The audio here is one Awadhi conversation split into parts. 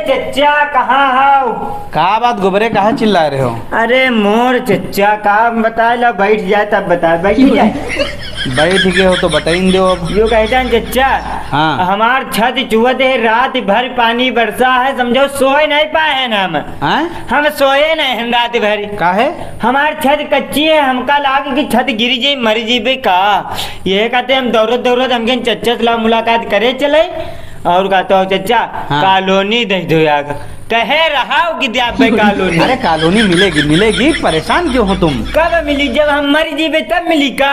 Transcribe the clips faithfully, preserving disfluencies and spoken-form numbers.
चच्चा, कहाँ हौ? का बात गोबरे, काहे चिल्लाए रहे हो? अरे मोर चच्चा, का बताए ला, बैठ जाए तब बताए, बैठ जाए। बैठ गए हो तो बताइन दो अब। यो कहते हैं चच्चा, हाँ। हमार छत चुअत है, रात भर पानी बरसा है, समझो सोए नहीं पाए हैं हम। हाँ? हम सोए नहीं हैं रात भर। काहे? हमार छत कच्ची है, हमका लाग कि छत गिर जाई, मर जीबे का। ये कहते हम दौड़त दौड़त हमके चच्चा से ला मुलाकात करे चले। और कहते हो चच्चा, हाँ। कॉलोनी दे दो यार। कहे रहा हो कि द्या बे कॉलोनी। अरे कॉलोनी मिलेगी, मिलेगी, परेशान क्यों हो तुम? कब मिली? जब हम मर जीबे तब मिली का?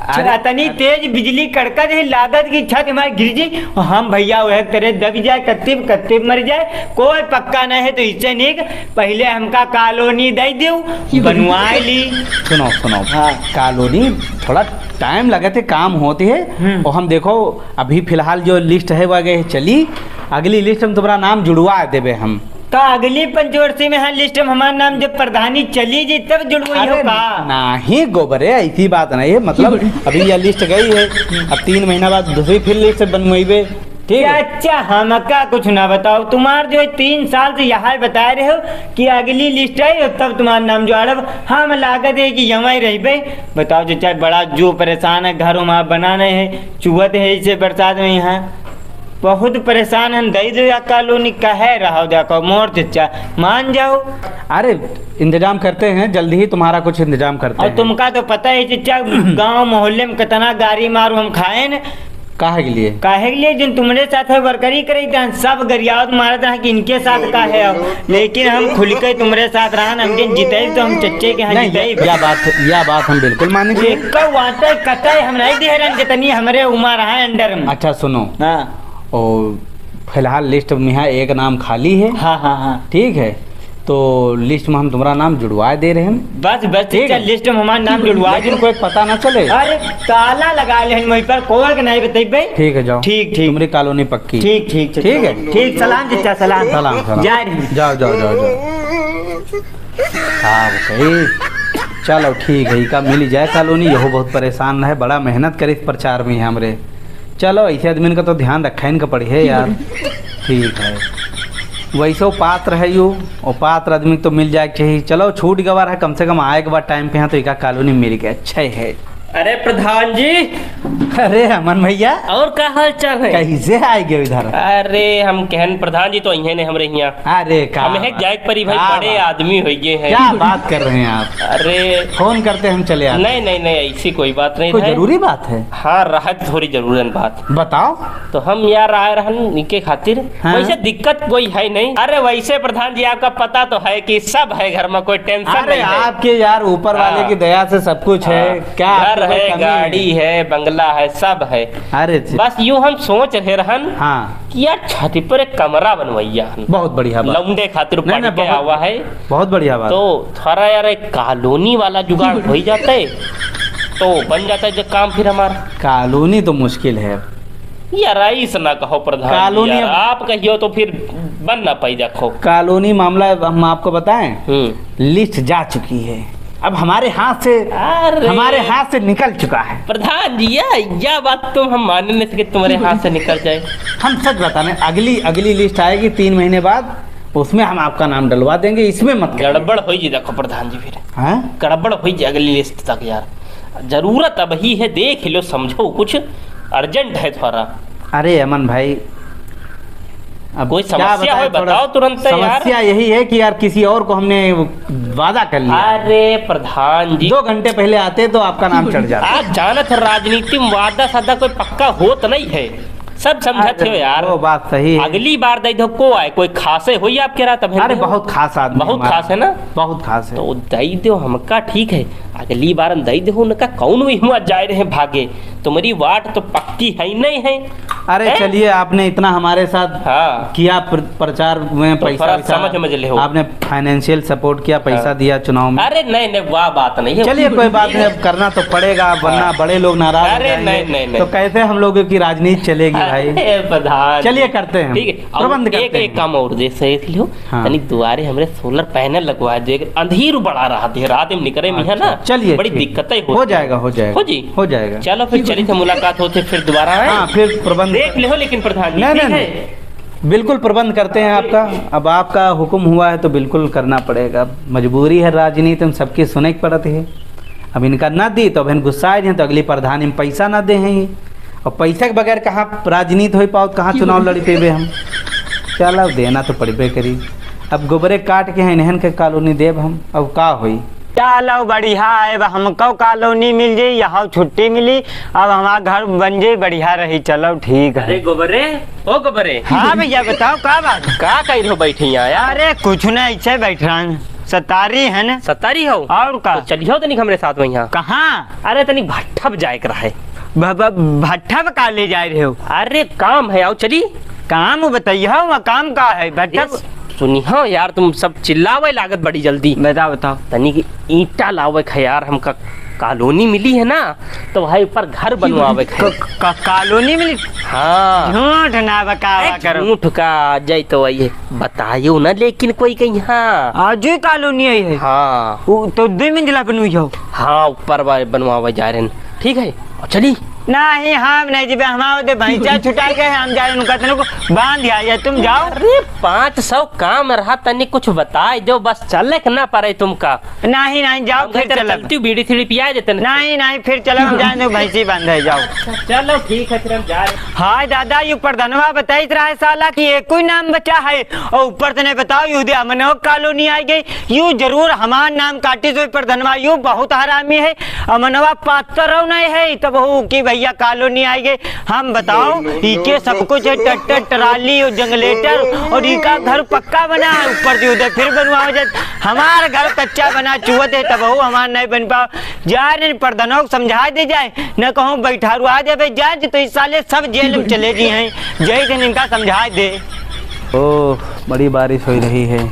अरे इतनी तेज बिजली कड़कत है, लागत कि छत हमारे गिर जी। हम भैया वह करे दब जाए, कत्ते कत्ते मर जाए, कोई पक्का नहीं है। तो इससे नीक पहले हमका कॉलोनी दे दो, बनवाए ली। सुनो, सुनो। हाँ। कॉलोनी थोड़ा टाइम लगत है, काम होती है। हम्म। और हम देखो, अभी फिलहाल जो लिस्ट है, वह आगे चली, अगली लिस्ट में तुम्हारा नाम जुड़वा देबे हम। का अगली पंचवर्षी में, हाँ, लिस्ट में हमारा नाम जब प्रधानी चली जी, तब जुड़वाई हो अरे का? नहीं गोबरे, ऐसी बात नहीं है, मतलब, अभी यह लिस्ट गई है, अब तीन महीना बाद दूसरी फिर लिस्ट बनवाइबे। ठीक है। अच्छा, हमका कुछ ना बताओ, तुम्हार जो है तीन साल से यहाँ बताए रहे हो कि अगली लिस्ट आई और तब तुम्हारा नाम जोड़ब, हम लागत है कि यहीं रहबे। बताओ चच्चा, बड़ा जो परेशान है, घर हमार बनाने है, चुअत है इसे बरसात में यहाँ, बहुत परेशान हम, दे दो या कॉलोनी, कहे रहो, देखो मोर चच्चा, मान जाओ। अरे, इंतजाम करते हैं, जल्दी ही तुम्हारा कुछ इंतजाम करते और हैं। तुमका तो पता है चच्चा, गांव मोहल्ले में कितना गारी मारू हम खाए न, काहे के लिए? काहे के लिए? जिन तुम्हरे साथ है वर्करी करे, तो सब गरियावत मारत रहा कि इनके साथ का है, लेकिन हम खुल के तुम्हरे साथ रहन, हम जिन जितई तो हम चच्चे के यहाँ नहीं, जितई। यह, यह बात, यह बात हम बिल्कुल मानेंगे। एक वाटे कतई हम नहीं दे रहन, जितनी हमरे उम्र है अंडर में। अच्छा सुनो। हाँ। ओ, फिलहाल लिस्ट में यहाँ एक नाम खाली है। हाँ, हाँ, हाँ। ठीक है, तो लिस्ट में हम तुम्हारा नाम जुड़वा दे रहे हैं। बस, बस, ठीक ठीक है, है। लिस्ट में हमारा नाम जुड़वा लेकिन दो। कोई पता ना चले। अरे, ताला लगा ले हैं वहीं पर, कोई के नहीं बताई भाई। ठीक है, जाओ। ठीक, ठीक। तुम्हारी कॉलोनी पक्की। ठीक, ठीक, ठीक। ठीक है। ठीक, सलाम चच्चा, सलाम। सलाम, सलाम। जा रही। जाओ, जाओ, जाओ, जाओ। हाँ, बताइए। चलो, ठीक है, इका मिल जाए कॉलोनी, यहो बहुत परेशान है, बड़ा मेहनत करे इस प्रचार में हमरे। चलो, ऐसे आदमी का तो ध्यान रखे इनका पड़ी है यार। ठीक है, वैसे वो पात्र है यू, वो पात्र आदमी तो मिल जाए के चाहिए। चलो, छूट गवा रहा, कम से कम आए के बाद टाइम पे यहाँ तो इका कॉलोनी मिल गया, अच्छा है। अरे प्रधान जी। अरे अमन भैया। और का हाल चाल है? कैसे आए गए इधर? अरे हम कहन प्रधान जी तो इहे ने हमरे हियाँ। अरे का हम है बात। जाए के परी भाई, का बड़े बात। आदमी हो गए हैं। क्या बात कर रहे हैं आप? अरे फोन करते हम चले आते। नहीं, नहीं, नहीं, ऐसी कोई बात नहीं कोई है। जरूरी बात है? हाँ, रहत थोड़ी जरूरन बात। बताओ। तो हम यार आए रहन इनके खातिर। हाँ। वैसे दिक्कत कोई है नहीं। अरे वैसे प्रधान जी आपका पता तो है कि सब है घर में, कोई टेंशन अरे नहीं है। आपके यार ऊपर वाले हाँ। की दया से सब कुछ है। हाँ। क्या घर आपको कोई है, कमी है? गाड़ी है, बंगला है, सब है। अरे जी। बस यूं हम सोच रहे रहन हाँ। कि यार छत पर एक कमरा बनवैया हन। बहुत बढ़िया बात। लौंडे खातिर नहीं, पढ़ नहीं, के बहुत, आवा है। बहुत बढ़िया बात। तो थोड़ा यार एक कॉलोनी वाला जुगाड़ हो ही जाता है, तो बन जाता है जो काम फिर हमारा। कॉलोनी तो मुश्किल है। यार, ऐस ना कहो प्रधान जी, कॉलोनी यार, अब आप कहियो तो फिर बन ना पाई, देखो। कॉलोनी मामला हम आपको बताएं, हम्म। लिस्ट जा चुकी है, अब हमारे हाथ से, अरे। हमारे हाथ से निकल चुका है। प्रधान जी, यह, यह बात तो हम मान नहीं सके, तुम्हारे हाथ से निकल जाए। हम सच बताने, अगली, अगली लिस्ट आएगी तीन महीने बाद, उसमें हम आपका नाम डलवा देंगे, इसमें मत कहिए। गड़बड़ होई जी, देखो प्रधान जी, फिर हैं? गड़बड़ होई जी अगली लिस्ट तक यार। जरूरत अब ही है, देख लो, समझो, कुछ अर्जेंट है थोड़ा। अरे अमन भाई, अब कोई क्या समस्या बताएं, हो, थोड़ा बताओ तुरंत यार। समस्या यही है कि यार किसी और को हमने वादा कर लिया। अरे प्रधान जी, दो घंटे पहले आते तो आपका नाम चढ़ जाता। आप जानत है राजनीति में वादा सादा कोई पक्का होत नहीं है, सब समझत अरे, हो यार। वो बात सही है। अगली बार दे दो, को आए, कोई खासे होई आपके रात अब? अरे बहुत खास आदमी बहुत हमारा। खास है ना? बहुत खास है। तो दे दो हमका, ठीक है, अगली बार हम दे दो उनका, कौन भी हुआ जाए रहे भागे, तुम्हारी वाट तो पक्की है ही नहीं है। अरे हैं? चलिए, आपने इतना हमारे साथ हाँ। किया प्र-, प्रचार में तो पैसा थोड़ा वैसा, समझ में ले हो। आपने फाइनेंशियल सपोर्ट किया, पैसा हाँ। दिया चुनाव में। अरे नहीं, नहीं, वह बात नहीं है। चलिए, कोई बात नहीं, अब करना तो पड़ेगा, वरना हाँ। बड़े लोग नाराज हो अरे जाएंगे। नहीं, नहीं, नहीं। तो कैसे हम लोगों की राजनीति चलेगी भाई? अरे प्रधान। चलिए, करते हैं, ठीक है, और प्रबंध एक, करते एक हैं। काम और दे, सही लियो, हाँ। तनी दुआरे हमरे सोलर पैनल लगवा दे, अंधेर बड़ा रहा दे, रात में निकरे में है ना, अच्छा, चलिए, बड़ी ठीक। दिक्कतें होती हो जाएगा, हैं। हो जाएगा। हो जी? हो जाएगा। चलो फिर, चलिए, तो मुलाकात होते फिर दोबारा, हैं? हाँ, फिर प्रबंध देख ले हो, लेकिन प्रधान जी, नहीं, ठीक नहीं, है? नहीं। बिल्कुल प्रबंध करते हैं आपका। अब आपका हुक्म हुआ है तो बिल्कुल करना पड़ेगा। अब मजबूरी है, राजनीति में सबकी सुने के पड़त है। अब इनका ना दी तो अब इन गुस्सा आ जाए तो अगली प्रधानी में पैसा ना दे हैं ये। और पैसा के बगैर कहाँ राजनीति हो पाओ, कहाँ चुनाव लड़ी पेबे हम। चल, अब देना तो पड़बे करी। अब गोबरे काट के हैं इन्हन के कॉलोनी देब हम, अब का होई? चलो बढ़िया है, अब हमको कॉलोनी मिल जाई, यहाँ छुट्टी मिली, अब हमार घर बन जाई, बढ़िया रही। चलो ठीक है। अरे गोबरे, ओ गोबरे। हाँ भैया बताओ का बात? का कइल हो बैठी यहाँ यार? अरे कुछ ना, ऐसे बैठ रहा हूँ। सतारी है ना? सतारी हो? और का? तो चलियो तनिक हमरे साथ में यहाँ। कहाँ? अरे तनिक भट्ठा पे जाए के रहा है। भ-, भ-, भट्ठा पे का ले जाए रहे हो? अरे काम है, आओ चली। काम बताइए, हाँ, वहाँ काम का है? भट्ठा ये पे सुनी हो यार, तुम सब चिल्लावे लागत बड़ी जल्दी। बताओ, बताओ। तनिक ईंटा लावे के है यार, हमका कॉलोनी मिली है ना, तो भाई ऊपर घर बनवावे के है। क-, क-, कॉलोनी मिली? हाँ। झूठ ना बकावा ए, करो। झूठ का, जाई तो वही है। बतायो ना लेकिन कोई कहीं, हाँ। आजू कॉलोनी आई है? हाँ। वो तो दो मंजिला बनवाई हो? हाँ, ऊपर वाले बनवावे जा रहे हैं। ठीक है, और चली। नहीं, हम नहीं जीबे, हम आओ दे भैंसा छुटाई गए, हम जाए उनका तने को बांध दिया जाए, तुम जाओ। अरे, पाँच सौ काम रहा, तनी कुछ बताई दो, बस चले के ना पड़े तुमका। नहीं, नहीं, जाओ, हम फिर कहते चलब। चलती बीड़ी थीड़ी पिया देते ना। नहीं, नहीं, फिर चलब, हम जाए दो, भैंसी बांधे, जाओ। चलो, ठीक है, फिर हम जा रहे हैं। हाय दादा, यू प्रधनवा बताइत रहे साला कि एको ही नाम बचा है, और ऊपर तने बताओ, यू दे अमनो कॉलोनी आई गई, यू जरूर हमार नाम काटी, सो प्रधनवा, यू बहुत हरामी है। अमनवा पातर नहीं है, तब हो कि भैया कॉलोनी आई गई। हम बताओ, इके सब कुछ है, ट्रैक्टर, ट्राली और जनरेटर, और इका घर पक्का बना है, ऊपर से उधर फिर बनवाओ जाए। हमार घर कच्चा बना चुअत है, तब हो हमार नहीं बन पाओ। जा रहे प्रधानों को समझा दे जाए, न कहूँ बैठारुआ देबे जाए, तो इस साले सब जेल में चले गए हैं। जय दिन इनका समझा दे। ओह, बड़ी बारिश हो रही है।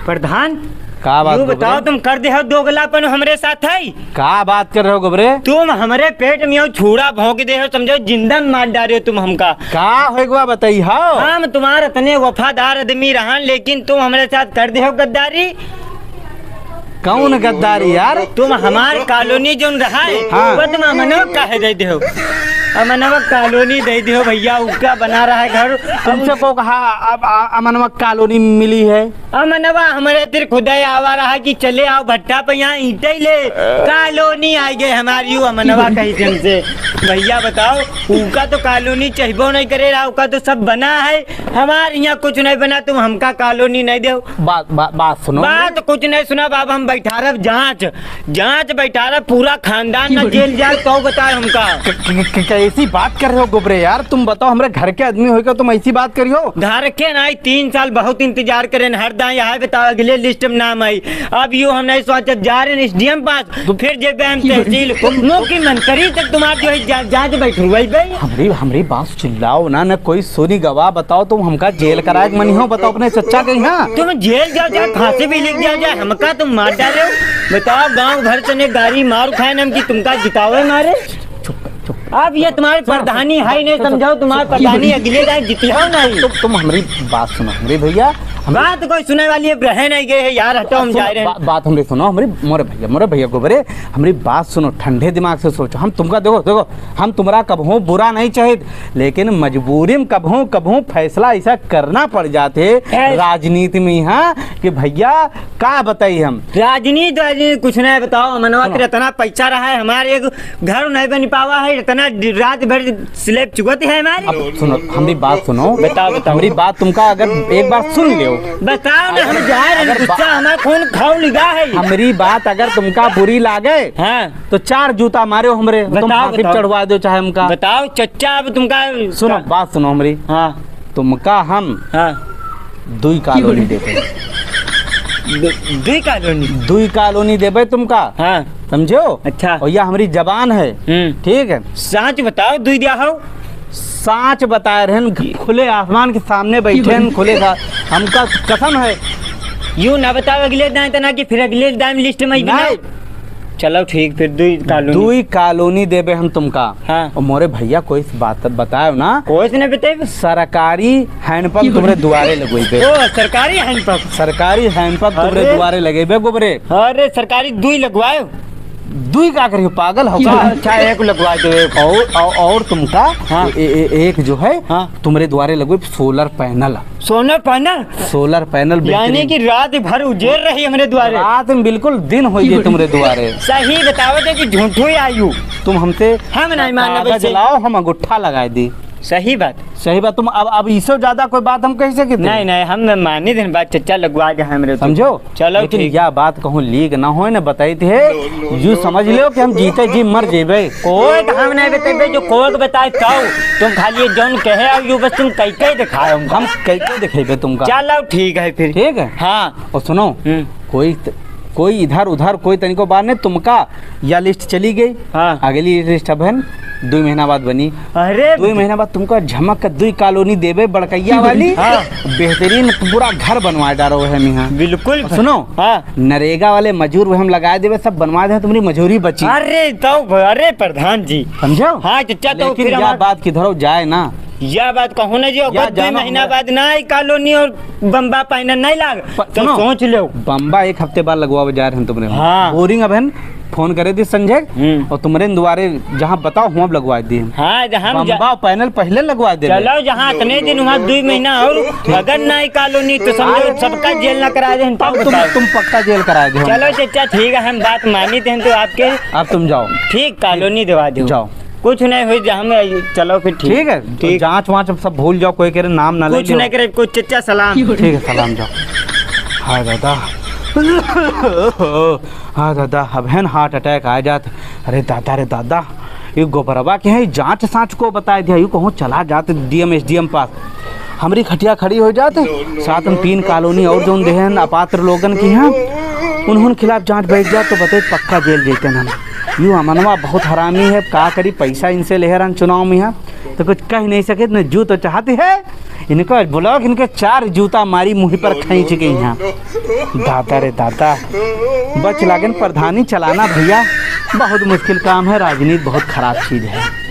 प्रधान, का बात यू गोबरे? बताओ, तुम कर दे हो दोगलापन हमरे साथ है? का बात कर रहे हो गोबरे? तुम हमरे पेट में हो छूड़ा भोंक दे हो, समझो जिंदा मार डारे हो तुम हमका। का होए गवा बताई हो? हम तुम्हार इतने वफादार आदमी रहन, लेकिन तुम हमरे साथ कर दे हो गद्दारी। कौन गद्दारी यार? तुम हमार कॉलोनी जोन रहा है, हाँ। वो तुम अमनवा काहे दे दे हो? अमनवा कॉलोनी दे दे हो भैया, उसका बना रहा है घर। तुमसे को कहा अब आ-, अमनवा कॉलोनी मिली है? अमनवा हमरे तिर खुदे आवा रहा कि चले आओ भट्ठा पे, यहाँ ईंटे ले, कॉलोनी आ गए हमारी, यू अमनवा कही तुमसे। भैया बताओ, उनका तो कॉलोनी चाहिबो नहीं करे रहा, उनका तो सब बना है, हमारे यहाँ कुछ नहीं बना, तुम हमका कॉलोनी नहीं दो। बात, बा-, बात सुनो। बात कुछ नहीं सुना बाबा, हम बैठा रहे जांच, जांच बैठा रहे, पूरा खानदान ना जेल जाए तो बताए हमका। क-, क-, क-, कैसी बात कर रहे हो गोबरे यार, तुम बताओ, हमरे घर के आदमी होकर तुम ऐसी बात करियो? घर के नहीं, तीन साल बहुत इंतजार करें, हर दाएं यहाँ बताओ, अगले लिस्ट में नाम आई। अब यो हम नहीं सोचत, जा रहे एसडीएम पास, तो फिर जेबे हम तहसील, मुख्यमंत्री तक तुम्हार जो है जा-, जांच बैठ हुई बे। हमरी, हमरी बात चिल्लाओ ना, ना कोई सुनी गवा, बताओ तुम हमका जेल कराए के मनी हो, बताओ अपने चच्चा के यहाँ। तुम जेल जाओ, जाए फांसी भी लिख जाओ, जाए हमका तुम मार डाले हो। बताओ गांव भर से ने गारी मार खाए ना हम कि तुमका जितावे मारे। चुप कर, चुप कर। अब ये तुम्हारे प्रधानी है नहीं, समझाओ तुम्हारे प्रधानी अगले जाए जीती हो नहीं। तुम, तुम हमरी बात सुनो, हमरी भैया, हम बात कोई सुने वाली अब रहे नहीं गए है यार, हटो हम सुनो, जा रहे हैं। बा-, बात हमरी सुनो, हमरी, मोरे भैया, मोरे भैया गोबरे, हमरी बात सुनो, ठंडे दिमाग से सोचो। हम तुमका देखो, देखो, हम तुम्हारा कबहूँ बुरा नहीं चाहित, लेकिन मजबूरी में कबहूँ, कबहूँ फैसला ऐसा करना पड़ जाते है। राजनीति में, हाँ, कि भैया का बताई हम। राजनीति, राजनीति कुछ नहीं, बताओ, मनवा के सुनो। इतना पैसा रहा है, हमारे एक घर नहीं बन पावा है, इतना दि-, रात भर स्लेब चुगत है हमारे। अब सुनो, हमरी बात सुनो। बताओ, बताओ। हमरी बात तुमका अगर एक बार सुन लियो। बताओ ना, हम जाए रहे, अगर गुस्सा बा-, हमारा खून खौल गा है। हमरी बात अगर तुमका बुरी लागे, हाँ। तो चार जूता मारियो हमरे, तुम बताओ, फांसी पे बताओ। चढ़वा दो चाहे हमका। बताओ चच्चा, अब तुमका सुनो, बात सुनो हमरी। हाँ। तुमका हम हाँ। दुई कॉलोनी देबे। दु-, दुई कॉलोनी? दुई कॉलोनी देबे तुमका। हाँ। समझो? अच्छा। और यह हमरी जबान है। हम्म। ठीक है? साँच बताओ, दुई दिया हो? साँच बताए रहन, खुले आसमान के सामने बैठे हैं, खुले सा-, हमका कसम है। यूं ना बताओ अगले दाएं तना कि फिर अगले दाएं लिस्ट में ही नहीं। चलो ठीक, फिर दुई कॉलोनी। दुई कॉलोनी देबे हम तुमका। हाँ। और मोरे भैया कोई सी बात बतायो ना। कोई सी नहीं बताई। सरकारी हैंडपंप तुम्हरे दुआरे लगवाइबे। ओ, सरकारी हैंडपंप। सरकारी हैंडपंप तुम्हरे अरे। दुआरे लगेबे गोबरे। अरे, सरकारी दुई लगवायो। दुई का करियो, पागल हो का? अच्छा, एक लगवा दो, एक। और, और, और तुमका हाँ। ए-, ए-, एक जो है, हाँ। तुम्हरे द्वारे लगवे solar panel। Solar panel? Solar panel यानी बेहतरीन। कि रात भर उजेर रही हमरे द्वारे। रात में बिल्कुल दिन होइ जाए तुम्हरे द्वारे। सही बताओ तो कि झूठो ही आयु। तुम हमसे हम नहीं मानब कागज वैसे। लाओ, हम अंगूठा लगाए दी। सही बात। सही बात। तुम अब, अब इससे ज्यादा कोई बात हम कह सके थे? नहीं, नहीं, हम मानी दिन बात, चचा लगवा दे हमरे तो। समझो? चलो, लेकिन ठीक। या बात कहूँ लीक ना होए, ना बताई थे। यू समझ लो कि हम जीते जी मर जेबे। कोई तो हम नहीं बतेबे, जो कोई के बताए तो। तुम खाली ये जौन कहे आओ, यू बस तुम कई कई दिखाए हमको। हम कई कई दिखेबे तुमका। चलो, ठीक है फिर। ठीक है? हाँ। और सुनो, हम्म। कोई त-, कोई इधर उधर कोई तनिको बात नहीं, तुमका या list चली गई। हाँ। अगली list अब है न, दुई महीना बाद बनी। अरे! दुई महीना बाद तुमका झमक के दुई colony देबे बड़कैया वाली। हाँ। बेहतरीन पूरा घर बनवा डारो है मिहाँ। बिल्कुल। और सुनो, हाँ। नरेगा वाले मजूर वो हम लगाए देबे, सब बनवा दे, तुम्हरी मजूरी बची। अरे तो, अरे प्रधान जी। समझो? हाँ चचा, तो लेकिन फिर या हमार बात किधरो जाए ना। या बात कहूँ ना जी, या अगर दुई जानो महीना हमरे बाद ना आई colony और बम्बा panel नहीं लाग, प-, तो सुनो, सोच लो। बम्बा एक हफ्ते बाद लगवावे जा रहे हैं तुमरे। हाँ। Boring अब है न, phone करे दी संजय, हम्म। और तुम्हरे द्वारे जहाँ बताओ, हुआँ लगवा दी हम। हाँ, जहाँ हम जा- बम्बा panel पहले लगवा दे। चलो, जहाँ इतने दिन हुआ, दुई महीना और ठीक। अगर ना आई colony, तो समझो, हाँ। सबका जेल ना करा दे, हम तब तुम, बताओ। तुम पक्का जेल करा दे। चलो चचा, ठीक है, हम बात मानी थे तो आपके। अब तुम जाओ। ठीक, colony दिवा दो। जाओ। कुछ नहीं हुई, हम, चलो फिर ठीक। ठीक है, तो ठीक। जाँच वाँच सब भूल जाओ, कोई करे नाम ना ले कुछ लियो। नहीं करे, कुछ चचा सलाम। ठीक है, सलाम, जाओ। हाय दादा, हाँ दादा, अब है न heart attack आ जात। अरे दादा रे दादा, ये गोबरवा के है, जाँच साँच को बताए दिया, यू कहूँ चला जात DM, SDM पास। हमरी खटिया खड़ी हो जात, साथ में तीन colony और जौन देहन अपात्र लोगन की हैं, उन्होंने खिलाफ जाँच बैठ जात तो बताए पक्का जेल जैतन हम। यू अमनवा बहुत हरामी है, का करी, पैसा इनसे लेहे रहन चुनाव में है, तो कुछ कह नहीं सके, न जू तो चाहती है, इनको बोलो कि इनके चार जूता मारी मुँह पर खींच के यहाँ। दादा रे दादा, बच लागन प्रधानी चलाना भैया, बहुत मुश्किल काम है, राजनीति बहुत खराब चीज है।